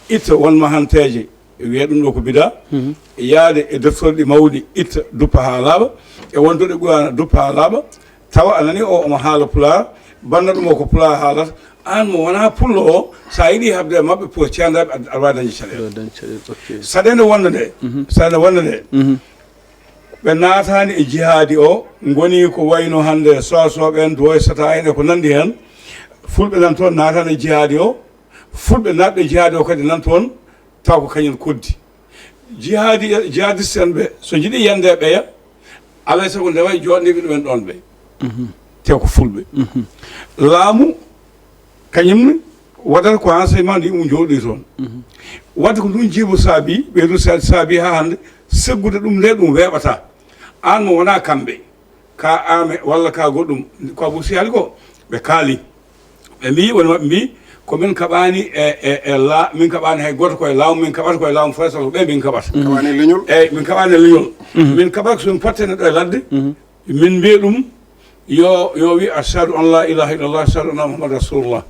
itta won mahanteeje, wiyee ɗum ɗoo ko bidaa, mhm, yahde e deftorɗi mawɗi, itta duppa haa laaɓa, e won doɗɗe Quraana duppa haa laaɓa, tawa a nanii o omo haala pulaar, bannda ɗum o ko pulaar haalata, aan mo wonaa pullo o, so a yiɗii haɓde e maɓɓe pour ceendaaɓe, aɗa, aɗa waawi dañde caɗeele. Aɗa waawi dañde caɗeele, ok. Saɗeende wonnde nde, mhm, saɗeende wonnde nde, mhm. Ɓe naataani e jihaadi o, ngoni ko wayno hannde soosooɓe en, duwoysata en e ko nanndi heen. Fulɓe nan toon naataani e jihaadi o. Fulɓe naatɓe e jihaadi o kadi nan toon, taw ko kañum koddi. Jihaadi, jihadiste en ɓe, so njiɗi yande e ɓeya, alaa e sago ndewa e jooɗndiiɓe ɗumen ɗoon ɓe. Mhm. Te ko fulɓe. Mhm. Laamu Kañum ne waɗata ko enseignement ndi ɗum jooɗoy toon. Mhm. Wadde ko ɗum jiibo saabi, ɓe ɗum sa-, saabi haa hannde, seggude ɗum nde ɗum weeɓata. Aan mo wonaa kamɓe, ka aame walla ka goɗɗum, ko Abou Sy haali ko, ɓe kaali. Ɓe mbii, woni maɓɓe mbii, ko min kaɓaani e, e, e la-, min kaɓaani hay gooto ko e laamu, min kaɓata ko e laamu Faysal, ko ɓe min kaɓata. Mhm. Kaɓaani e leñol. Eeyi, min kaɓaani e leñol. Mhm. Min kaɓata ko so min potte neɗɗo e ladde, mhm. Min mbiya ɗum, yo, yo wi, "Ashhadu an la ilaha illallah, ashhadu anna Muhammad rasulullah."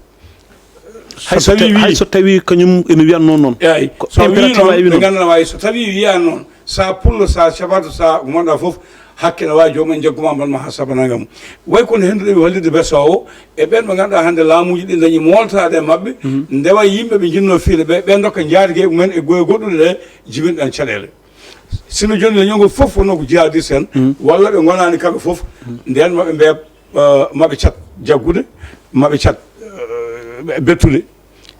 Hay so tawi, hay so tawi kañum ene wiyatnoo noon. Eeyi. Ko so impératif wiyi noon, ɓe nganndanaa waawi, so tawi wiyaa noon, sa pullo, sa cabato, sa ko ngonɗaa fof, hakke ne waawi joomum en njaggu ma, mbaɗ ma haa saba nangam. Way kono hennduɗo ɓe hollirde bersa o, e ɓeen ɓe ngannduɗaa hannde laamuuji ɗi dañi mooltaade e maɓɓe, mhm, ndewa yimɓe ɓe njinnoo fiide ɓe, ɓe ndokka njaatige mumen e goye goɗɗuɗe ɗe, jibinɗen caɗeele. Sinno jooni leñol ngol fof wonno ko jihadiste en, mhm, walla ɓe ngonaani kamɓe fof, mhm, ndeen maɓe mbeeɓ, eh, maɓe cat jaggude, maɓe cat, eh, bettude.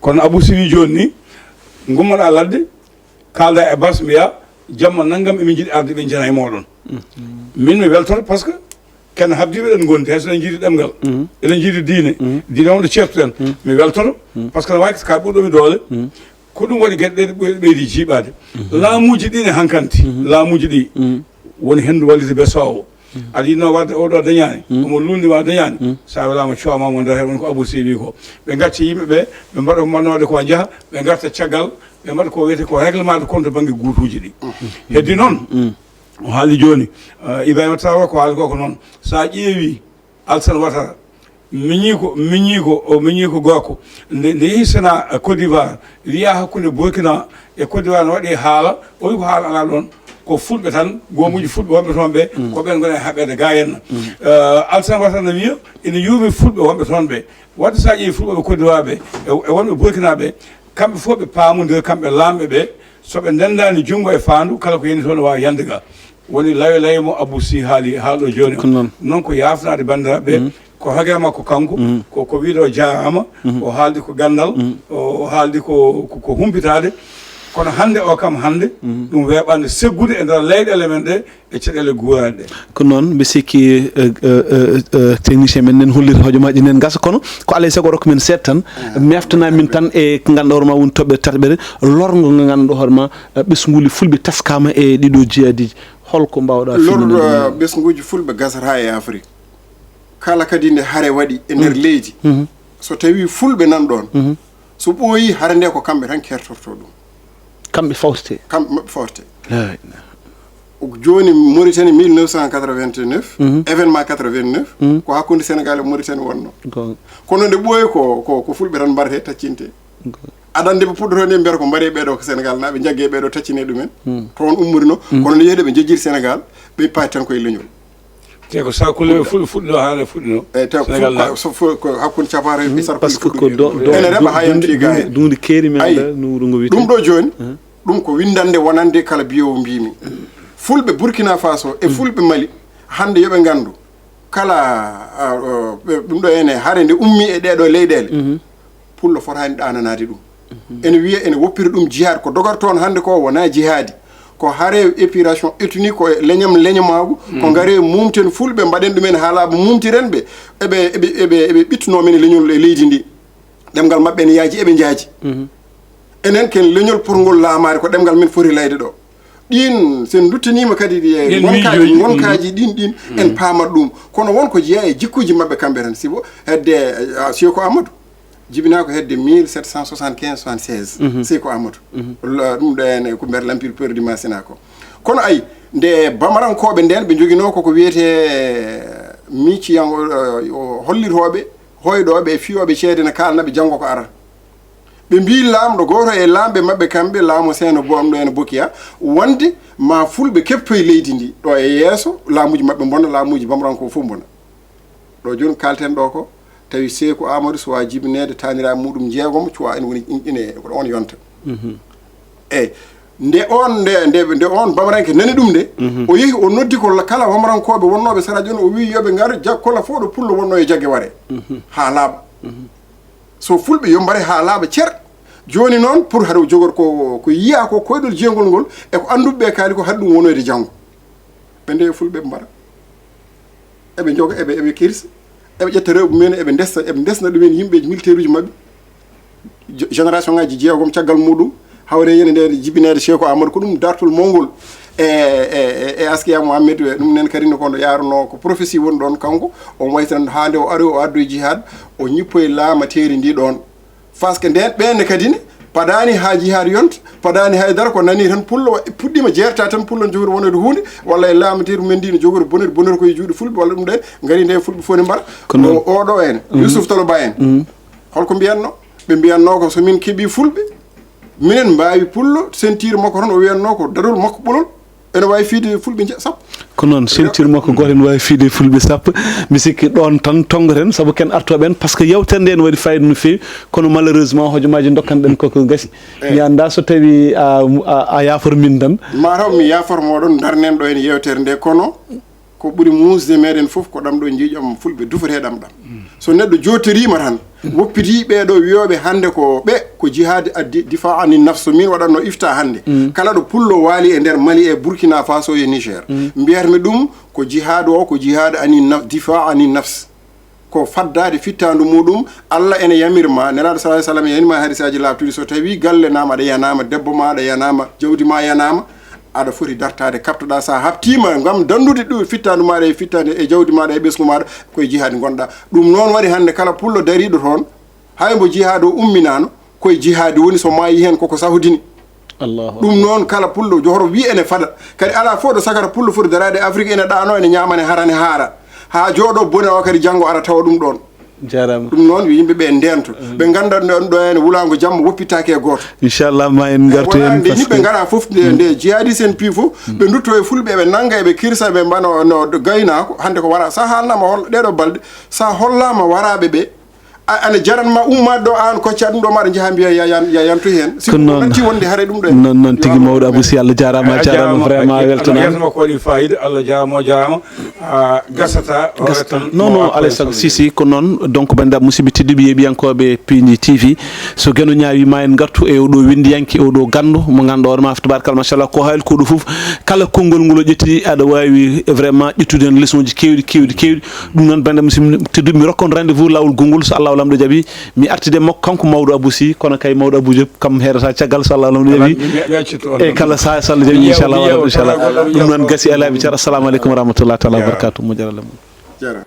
Kono Abou Sy wi jooni ni, ngummoɗaa ladde, kaalda e bas, mbiya, "Jamma nanngam emin njiɗi arde, ɓe njana e mooɗon." Mhm. Min mi weltoto, parce que ken habdiiɓe eɗen ngondi, hay so eɗen njiɗi ɗemngal, mhm, eɗen njiɗi diine, mhm, diine wonde ceertuɗen, mhm, mi weltoto, mhm, parce que no wayi ka ɓurɗo mi doole, mhm. Ko ɗum waɗi geɗe ɗe ɓe-, ɓeydi jiiɓaade. Mhm. Laamuuji ɗi ne hankanti, mhm, laamuuji ɗi, mhm, woni henndu wallitde bersa o. Aɗa yiɗno waɗde oɗo dañaani, omo lundi ma dañaani. Sa welaama cooma mo nder heen, woni ko Abou Sy wi ko. Ɓe ngacca yimɓe ɓe, ɓe mbaɗa ko mbannoode ko njaha, ɓe ngarta caggal, ɓe mbaɗa ko wiyete ko règlement de compte bannge guutuuji ɗi. Heddi noon, o haali jooni, eh, Ibrahima Traoré ko haali ko ko noon. Sa ƴeewi Alassane Ouattara, miñi ko, miñi ko, o miñi ko gorko. Nde, nde yehi Sénat, eh, Côte d'Ivoire, wiya hakkunde Burkina e Côte d'Ivoire ne waɗi haala, o wi ko haala alaa ɗoon. Ko fulɓe tan, goomuuji fulɓe wonɓe toon ɓe, ko ɓeen ngoni e haɓeede ga henna. Eh, Alassane Ouattara ne wiya, ina yuurmi fulɓe wonɓe toon ɓe. Wadde so a ƴeewi fulɓe Côte d'Ivoire ɓe, e, e wonɓe Burkina ɓe, kamɓe fof ɓe paamondira, kamɓe laamɓe ɓe, so ɓe ndenndaani junngo e faandu, kala ko yani toon ne waawi yande ga. Woni layo layo mo Abou Sy haali, haalɗo jooni o. Ko noon. Noon ko yaafnaade banndiraaɓe ɓe, ko hagre makko kanko, ko, ko wiide jaaraama, o haaldi ko ganndal, o, o haaldi ko, ko, ko humpitaade. Kono hannde o kam hannde, ɗum weeɓaande seggude e nder leyɗeele men ɗe, e caɗeele guuraaɗe ɗe. Ko noon, mbi sikki, eh, eh, eh, eh, technicien men nen hollira hojomaaji nen ngasa, kono ko alaa e sago rokka men seeɗa tan, meftana min tan e ko ngannduɗaa hoore ma woni toɓɓere tataɓere, lorngo ngo ngannduɗaa hoore ma, eh, ɓesnguuli fulɓe taskaama e ɗiɗo jihaadiiji. Holko mbaawɗaa Lor, finndinde ɗum? Eh, ɓesnguuji fulɓe gasata e Afrik. Kala kadi nde hare waɗi e nder leydi, so tawi fulɓe nan ɗoon, so ɓooyi hare nde ko kamɓe tan kertorto ɗum. Kamɓe fawte? Kamɓe maɓɓe fawte. La ilaha. Jooni Mauritanie mille neuf cent quatre-vingt-neuf, événement quatre-vingt-neuf, ko hakkunde Sénégal e Mauritanie wonno. Goonga. Kono nde ɓooyi ko, ko, ko fulɓe tan mbarete, taccinte. Goonga. Aɗa anndi ɓe puɗɗotoo ni mbiyata ko mbaree ɓeeɗo ko Sénégal naaɓe, njaggee ɓeeɗo, taccine ɗumen. Toon ummori no. Kono nde yehi ɗo ɓe njejjiri Sénégal, ɓe paati tan koye leñol. Te ko sarkulle fuɗ-, fuɗɗo haala fuɗɗo. Eyi, te ko Sénégal fuɗ-, naaɓe. Ko, so fuɗ-, ko hakkunde capaare e sarkulle. Parce que ko fuɗɗo do, do, ene reɓa haa yanti ga heen. Dundi keeri men. Ayi, da, no wuro ngo wiyetee. Ɗum ɗo jooni, ɗum ko winndannde wonande kala biyewo mbimi. Fulɓe Burkina Faso e fulɓe Mali, hannde yo ɓe nganndu, kala, a, o, ɓe, ɗum ɗo ene hare nde ummi e ɗeeɗo leyɗeele. Pullo fotaani ɗaananaade ɗum. Ene wiya ene woppira ɗum jihaad. Ko dogata toon hannde ko wonaa jihaadi. Ko hare opération ethnique, ko leñam leñamaagu. Ko ngare mumten fulɓe, mbaɗen ɗumen haa laaɓa, mumtiren ɓe. Eɓe, eɓe, eɓe, eɓe ɓittunoo men e leñol e leydi ndi. Ɗemngal maɓɓe ene yaaji, eɓe njaaji. Enen ken leñol potngol laamaade, ko ɗemngal men foti layde ɗo. Ɗiin, so en nduttaniima kadi ɗi e ngonkaaji, ngonkaaji ɗiin, ɗiin, en paamat ɗum. Kono won ko jeyaa e jikkuuji maɓɓe kamɓe tan. Sibu hedde, a, Seeku Amadou, jibinaa ko hedde mille sept cent soixante-quinze soixante-seize. Seeku Amadou. Lo-, ɗum ɗo ene ko nder l'Empire perdu Masina ko. Kono ayi, nde Bamarankooɓe ndeen, ɓe njoginoo ko ko wiyetee miiciyango, o, hollitooɓe, hoyɗooɓe e fiyooɓe ceede ne kaalna ɓe janngo ko arata. Ɓe mbii laamɗo gooto e laamɓe maɓɓe kamɓe, laamu Seeno Bo am ɗo ene Bokiya, wonde ma fulɓe keptoy leydi ndi ɗo e yeeso, laamuuji maɓɓe mbona, laamuuji Bamarankooɓe fof mbona. Ɗo jooni kaalten ɗo ko, tawi Seeku Amadou suwaa jibineede taaniraaɓe muɗum njeegom, cuwaa ene woni in-, ine, ko ɗo on yonta. Eyi, nde on, nde, nde, nde on Bamaranke nani ɗum nde, o yehi o noddi ko la-, kala Bamarankooɓe wonnooɓe sara jooni, o wii yo ɓe ngar, ja-, kola fof ɗo pullo wonnoo e jagge ware. Haa laaɓa. So fulɓe yo mbare haa laaɓa cer. Jooni noon, pour haɗa jogor ko, ko yiyaa ko koyɗol jeygol ngol, e ko annduɓe ɓe kaali ko haɗi ɗum wonoyde janngo. Ɓe ndeya fulɓe ɓe mbara. Eɓe njoga, eɓe, eɓe kirsa, eɓe ƴetta rewɓe mumen, eɓe ndesta, eɓe ndesna ɗumen yimɓeeji militaire uji maɓɓe. Je-, génération ngaji jeegom caggal muɗum, hawre yene nde jibineede Seeku Amadou, ko ɗum dartol mawngol. E, e, e, e Askiya Mohamed, e ɗum nen kadi no ko ndo yaarno, ko prophétie woni ɗoon kanko, on wayi tan haa nde o ari, o addoyi jihad, o ñippoyi laamateeri ndi ɗoon. Parce que nden ɓeen ne kadi ne, padaani haa jihaad yonta, padaani haydara, ko nani tan pullo wa-, puɗɗiima jeerta tan pullo ne jogori wonode huunde, walla e laamateeri mumen ndi ne jogori bonori, bonori ko e juuɗe fulɓe, walla ɗum ɗe ngari nde fulɓe fof ne mbara. Ko noon. O, oɗo en, Youssouf Toloba en. Holko mbiyatno? Ɓe mbiyatno ko so min keɓi fulɓe, minen mbaawi pullo, ceinture makko tan o wiyatno ko dadol makko ɓolol. Ene waawi fiyde fulɓe nje-, sappo. Ko noon, ceinture makko gooto ene waawi fiyde fulɓe sappo. Mi sikki ɗoon tan tonngoten, sabu ken artooɓe en, parce que yewtere nde ene waɗi fayida no feewi, kono malheureusement hojomaaji ndokkanɗen koko gasi. Mi anndaa so tawi a, a, a yaafor min tan. Mataw mi yaafor mooɗon, ndarnen ɗo en yewtere nde, kono ko ɓuri muusde meɗen fof ko ɗam ɗo njiiƴam fulɓe dufetee ɗam ɗam. So neɗɗo jootoriima tan, woppitii ɓee ɗo wiyooɓe hannde ko ɓe, ko jihaadi addi, difa ani nafs, min waɗatno ifta hannde. Kala ɗo pullo waali e nder Mali e Burkina Faso e Niger, mbiyatmi ɗum ko jihaadu o, ko jihaadu ani naf-, difa ani nafs. Ko faddaade fittaandu muɗum, Allah ene yamir ma, Nelaaɗo sallallahu alaihi wasallam yani ma hadisaaji laaɓtuɗi, so tawi galle naam aɗa yanaama, debbo ma aɗa yanaama, jawdi ma yanaama, Aɗa foti dartaade, kaɓtoɗaa, so a haɓtiima ngam danndude ɗum, fittaandu maaɗa e fittaandu e jawdi maaɗa e ɓesngu maaɗa, koye jihaadi ngonɗaa. Ɗum noon waɗi hannde kala pullo dariiɗo toon, hay mbo jihaadu o umminaano, koye jihaadi woni, so maayi heen koko sahodini. Allahu ɗum noon kala pullo johoro wi ene fada. Kadi alaa fof ɗo sagata pullo foti daraade Afrique ene ɗaano, ene ñaama, ene hara, ene haara. Haa jooɗo bone o kadi janngo ara tawa ɗum ɗoon. Jarama. Ɗum noon yo yimɓe ɓe ndento. Ɓe ngannda ɗon ɗo heen wulaango jamma woppitaake e gooto. Inchallah ma en ngartu heen. Nde yimɓe ngara fof nde, nde jihadis en pii fof, ɓe ndutto e fulɓe, ɓe nannga, eɓe kirsa, ɓe mbano no gaynaako. Hannde ko wara, sa haalnama hol ɗeɗo balɗe, sa hollama waraɓe ɓe, a- ana jaranma ummaade ɗo, an kocca ɗum ɗo, maɗa njaha mbiya ya- yan- ya- yantu heen. Si ko noon. Natti wonde haare ɗum ɗo. Noon noon tigi mawɗo Abou Sy, Allah jarama. A jarama vraiment, a weltanama. Yetma ko waɗi fayida, Allah jarama, o jarama. A gasata. Gasata non non, alay sago. Si si, ko noon. Donc banndiraaɓe musidɓe tedduɓe yeeɓiyankooɓe P N G T V, so geno ñaawi ma en ngartu e oɗo winndiyanke, oɗo ganndo mo ngannduɗaa hoore ma, tabaarkalla machallah, ko hayal ko ɗo fof. Kala konngol ngol o ƴetti, aɗa waawi vraiment ƴettude heen leçon ji keewɗi keewɗi keewɗi. Ɗum noon banndiraaɓe musidɓe tedduɓe, mi rokka on rendez-vous laawol gonngol, so Allah lamɗo jaɓi, mi artida e makko kanko mawɗo Abou Sy, kono kay mawɗo Abou Diop kam heedata caggal, so Allah lamɗo jaɓi. E kala saha so Allah jaɓi, inchallah. Ɗum noon gasi, alaaɓe ceer, assalamu aleykum wa rahmatullahi taala wa barakatuh. Moƴƴere Allah. Jarama.